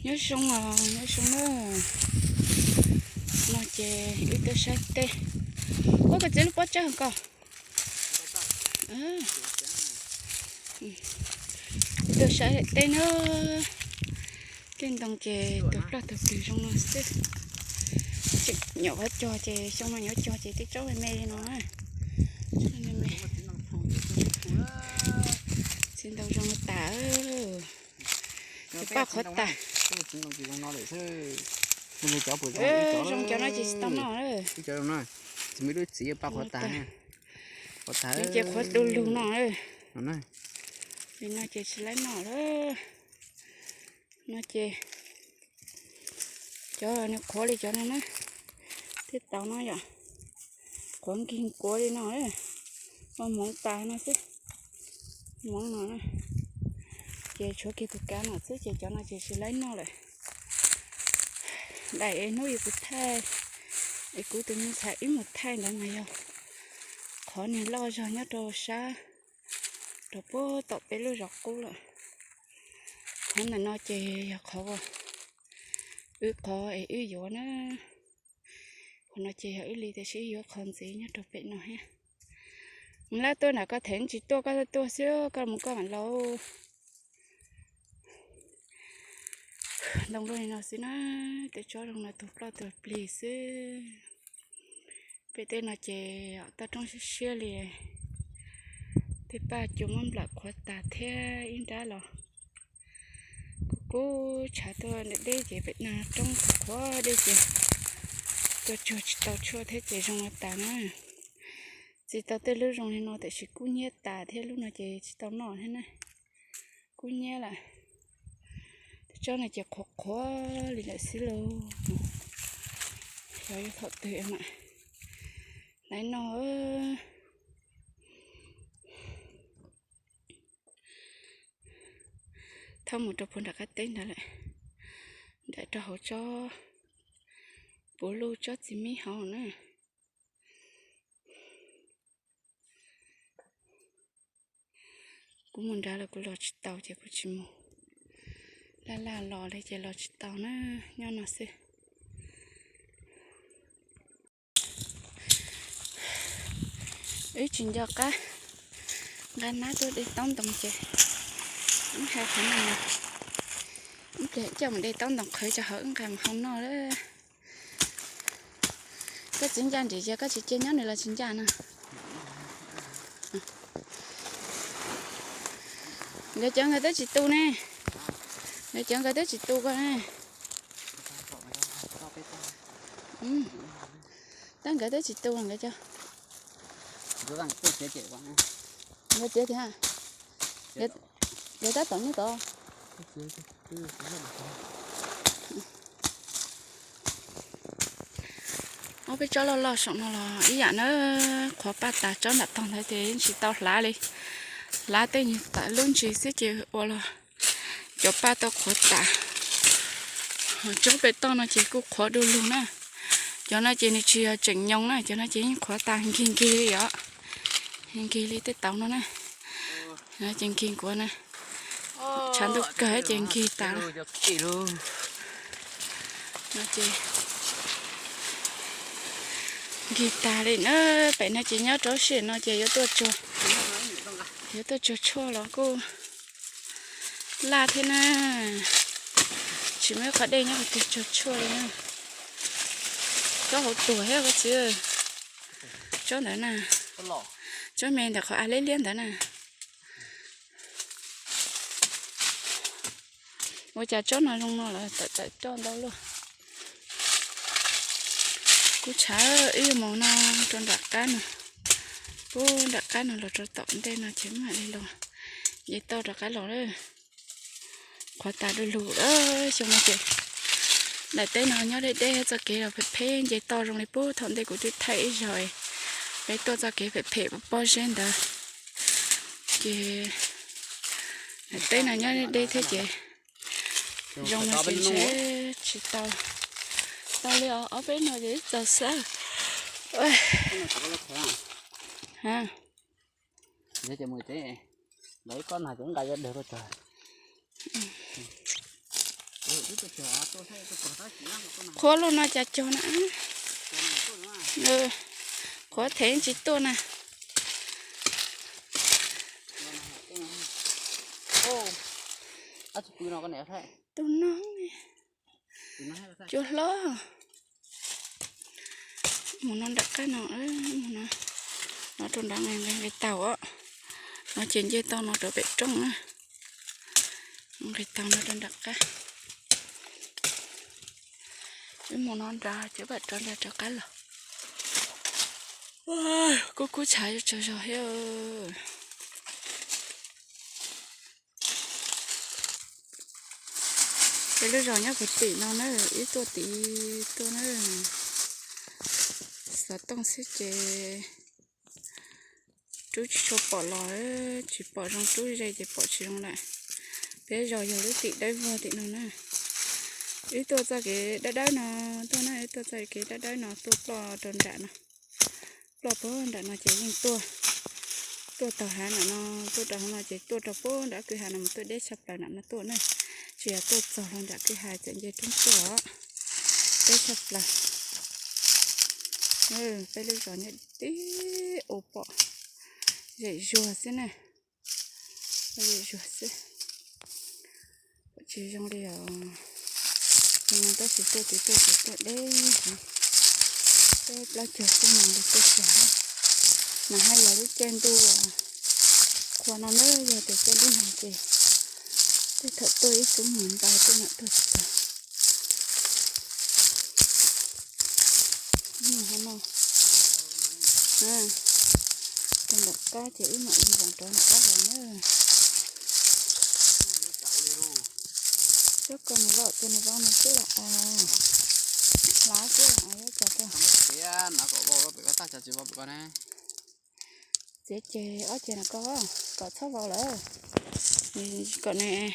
Nyob zoo os, nyob zoo na. No ces wb tuaj saib teb. Ua koj txiv lub pob tsawb ko. Wb tuaj saib teb na. Tej ntoo ces tus ploj tus twg zoo no xwb. Tseem nyuam qhuav cog ces xyoo no nyuam cog ces tej tsob me me li no na. Txiv ntoo zoo tas. Cov paj qhuav tas. Zoo cov no ces tsis tau noj. Txiv paj qhuav tas. Qhuav tas ces qhuav du lug no. Li no ces tsis laib noj lawm. No ces cov nws qhuav li cov no na, tej tau no yom, qhuav nkig kuav li no, ua hmoov tas no xwb. Hmoov no na, ces tshuav kiag tus kav no xwb ces cov no ces tsis laib noj lawm. Daim es hnub yus kuv thaij, es kuv tus me ntxhais wb mus thaij ntawd mas yog qhov niag loj zog nyob rau sab, rau puag tom peb lub zos qub lawm. Qhov ntawm no ces yog qhov uas wb qhov es wb yuav na. Qhov no ces yog wb li tiam sis wb yuav qhov ntxiv nyob rau pem no thiab. Lab tuaj nram koj them tsis tuaj, koj tuaj xwb koj mus koj mam laus. Ntoo luaj li no xwb na, tej tsob zoo no tus ploj tus plig xwb. Pem tej no ces toj roob siab siab li. Tej paj cua muab nplam qhuav tas thiab ib nrab los kuj kub tshav tuaj deb deb ces pem no roob qhuav deb ces tuaj tsuag tsis tau tshuaj thiab ces zoo no tas na. Txi tau tej lub zoo li no tiam sis kub hnyiab tas thiab lub no ces tsis tau noj thiab na. Kub hnyiab lawm. Tej tsob no ces qhuav qhuav li lawm xwb lauj. Xyov yuav thaum twg mam laib noj. Thauj mus rau puag nram qab teb ntawd lawm, nram rau hauv tsob puv luj tsob txiv mib hauv na. Kuv mus nrad los kuv los tsis tau ces kuv tsis mus. Laj laj los li ces los tsis tau na, nyob no xwb. Wb tsis nco qab nqa nab tuaj de taub ntoos ces wb hais qhov no, wb coj mus de taub ntoos qhwv rau hauv wb nqa mus hau noj lawm. Koj txiv ncaj nrim ces koj tsis cia nyob nws los tsis ncaj no. Nkawd cov nkawd twb tsis tu ne. Nkawd cov nkawd twb tsis tu ko ne. Tab nkawd twb tsis tu nkawd cov. Nkawd txiav tiag. Nkawd tab tom nyob tod. Ob peb tsob loj loj saum no los ib yam na, qhuav paj tas tsob nram tog ntawd ces yeej tsis tau hlav li. Hlav tej nyuag tam lub ntsis xwb ces ua los cov paj tau qhuav tas. Tsob pem toj no ces kuj qhuav du lug na. Cov no ces nws tsis yog tseem nyoos na, cov no ces yeej qhuav tas nkig nkig li os. Nkig li tej tauv no na. Ces nkig nkuav na. Tshav ntuj kawg ces nkig tas. No ces nkig tas li na. Pem no ces nyob rau sij hawm no ces yuav tuaj tsuag, yuav tuaj tsuag tshuaj los kuj laj thiab na. Tsis muaj ib qho dej nyob qhov twg tsuag tshuaj li na. Tsob hauv tuag thiab koj txiv. Tsob ntawd na, tsob me ntawm qhov av liab liab ntawd na. Ua cas tsob no zoo no lawm tawm tawm coj ntau luaj. Kuv tshav ib mus no rau nram qab no, pub nram qab no los rau tom ntej no ces mam li los nce toj rov qab los lawm. Qhuav tas du lug lawm xyoo no ces daim teb no nyob deb deb txoj kev los phem phem nce toj zoo li pub thaum ntej kuv twb thaij ib zaug peb tuaj txoj kev phem phem pob zeb ntawd. Ces daim teb no nyob deb deb thiab ces zoo no ces ntshe tsis tau, tau li ob peb no ces txaus xwb. Lawv ib kob nag ces nqa dawg rau tod. Qhuav luaj no cas cog na. Qhuav them tsis tuaj na. Tus no cua hlob. Mus no nram qab no, mus no, no rau nrad nqis nqis taug os. No ces nce toj no rau pem roob na. Nqis taug no rau nram qab. Wb mus no nrad ces pam rov nrad rov qab los. Kub kub tshav yuav tsaug zog thiab. Peb lub zos nyob puag tim no na, wb tuaj tim tuaj na. Xov tooj xwb ces rub tsis tshua pom los, tsis pom zoo, rub ze ces pom tsis zoo lawm. Peb zos yog lub tim dawb vog tim no na. Wb tuaj txoj kev dawb dawb no tuaj na, wb tuaj txoj kev dawb dawb no tuaj ploj rau nram no. Ploj puag nram no ces yeej tuaj, tuaj taug hav nram no, tuaj rau hauv no ces tuaj rau puag nram kwj ha no mus tuaj deb tshaj plaws nram no tuaj na. Tsis yog tuaj txog hlo nram kwj ha txawm nce roob tuaj os. Deb tshaj plaws. Peb lub zos nyob tib ua pom zem zuag xwb na. Zem zuag xwb. Pom tsis zoo li os. Tab sis tuaj ces tuaj ces tuaj deb heev. Peb plaub caug xuab moos li tuaj txog. Mas haj yog lub caij ntuj qhua no na, yog tias caij ntuj nag ces tej thaum tuaj ib xuab moos ntau tej mam tuaj tsis txog. Tus nram qab ces wb mam li los rov nram qab los na. Xyov koj nws vau, tus nws vau nws xwb los as, hlav xwb los as, yuav cas koj. Txiav ces ob ceg no koj, kom txhob vau lawm. Kom nws,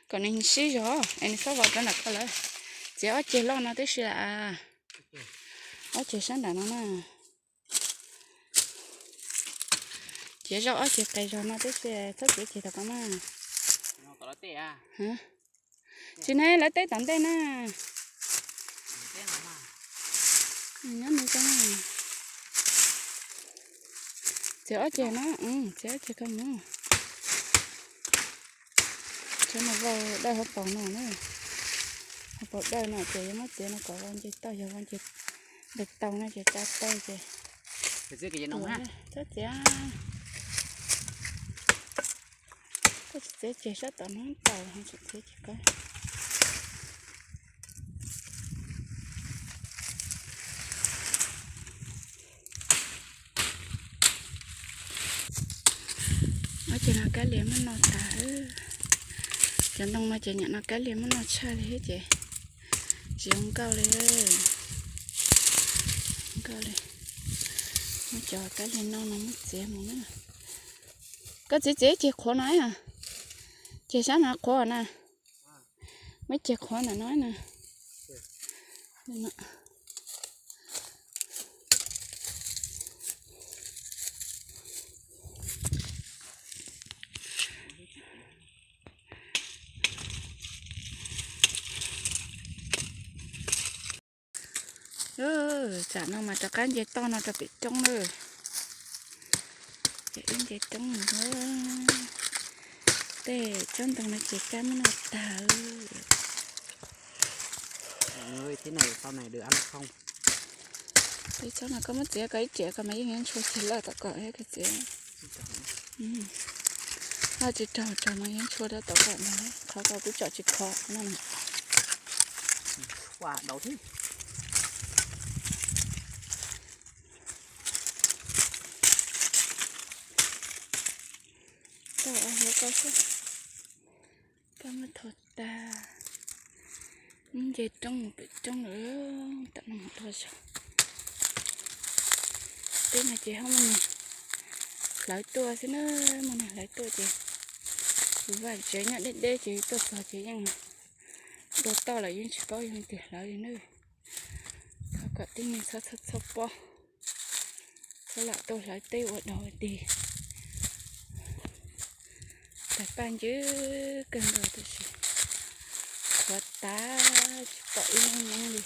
kom nws sib zog es nws txhob vau rau nram koj lawm. Txiav ob ceg loj no tib si lawm as. Ob ceg sab nram no na. Txiav zoj ob ceg qis zog no tib si, txhob txiav ceg tom koj mas. Tsis na, lawv teb tom ntej na. Nyob nws ko. Txiav ob ceg no, txiav ob ceg koj mus. Txhob mus vau dawj hauv paus no na. Hauv paus dawj no ces yuav muab txiav no kom vau nce toj, yog vau nce nqis tau no ces tsa tau ces. Txhob txiav. Koj txiav ceg sab tom no tau, txiav ceg koj. Ob ceg no kab lia muab noj tag. Cov ntoo no ces nyam no kab lia muab noj tshaj li thiab ces tsis zoo nkauj li. Nkauj li. Muab cov kab lia noj no muab txiav mus na. Koj txiav txiav ceg qhuav no, ceg sab no qhuav na. Muab ceg qhuav ntawm no na. Tsam no mas rov qab nce toj no rau pem roob lawm. Ces wb nce roob mus. Tej tsob ntoo no ces kab muab noj tag. Tej tsob no koj muab txiav koj ib riam ko mas yeej yuav ntshua ceg lawj tom koj koj txiav. Tsis raug raug mas yeej ntshua rau tom koj ntag, qhov ko kuv tsom tsis khov no. Tau, ua koj xwb, koj muab thau tag. Nce roob mus pem roob lawm, tam no mus dhau zog. Teb no ces ho muaj neeg hlawv tuaj xwb na, muaj neeg hlawv tuaj ces kuv vaj tsev nyob deb deb ces tuaj txog ces yeej dua toj lawm, yeej tsis paub yog leej twg hlawv li na. Thov kom tib neeg txhob txhob txhob pob, txhob lam tuaj hlawv teb ua dog ua dig. Tawg paj ncw kawg nkaus tab sis Qhuav tas, tsis pom ib lub noob li.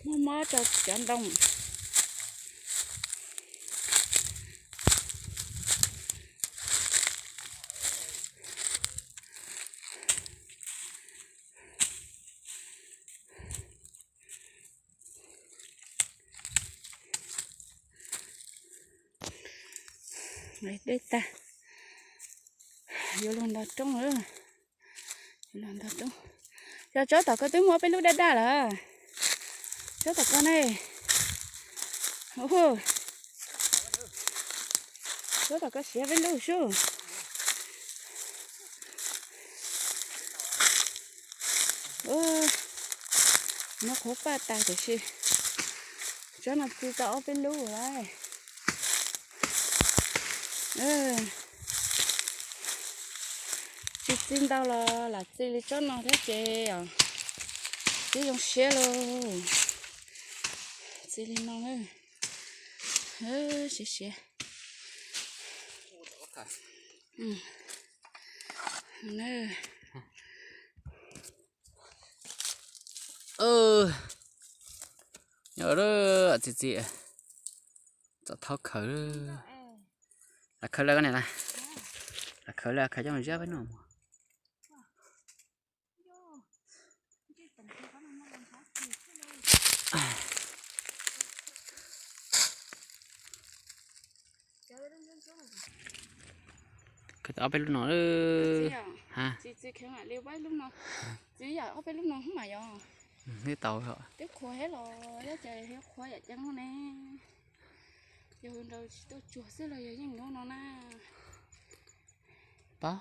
Mob mob rau cov ntoo. Dej tag, yuav luag nto roob lawm. Yuav luag nto roob. Yog tsob tom ko twb muaj peb lub daj daj lawm. Tsob tom ko ne. Tsob tom ko siav peb lub sub. Nyob qhuav paj tas tiam sis tsob no txi tau ob peb lub lawm. Tsis txi ntau los lam txi li tsob no thiab ces twb zoo siab lauj. Txi li no, siav siav. Nyob txiv txiv txom thaub khaws. Lam khaws lawm koj niam na. Lam khaws lawm, khaws coj mus ziab peb noj mus. Khaws tau ob peb lub no. Txiv, txiv kheev li ob peb lub no, txiv yam ob peb lub no hub mas yog. Twb tau, twb qhuav thiab los yog ces qhuav yam ceeb no ne. Yog hws nraud tsis tuaj tsuag xwb los yog yeej lub no na. Pab.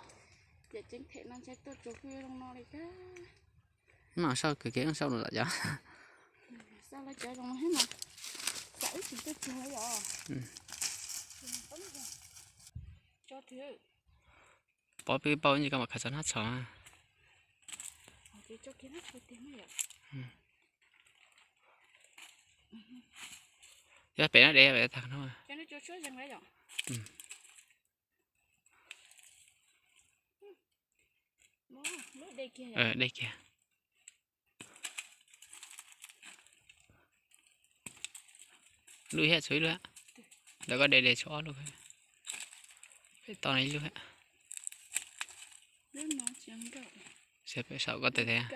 Yam ceeb them no ntshe tuaj tsuag kuj zoo no li thiab. Mam sau kwv kev sau lawm cov. Sau lawm cov zoo thiab mas. Xav wb tsis tuaj tsuag yom. Pov peb paub nyi koj mam khaws txog hnab tshos. Yog pem no de pem tag no. De kiag. Lub thiab tshuav ib lub. Ntawd koj de de tshuav ob lub. Pem toj no ib lub. Saib pem saum koj tes thiab.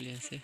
Li xwb.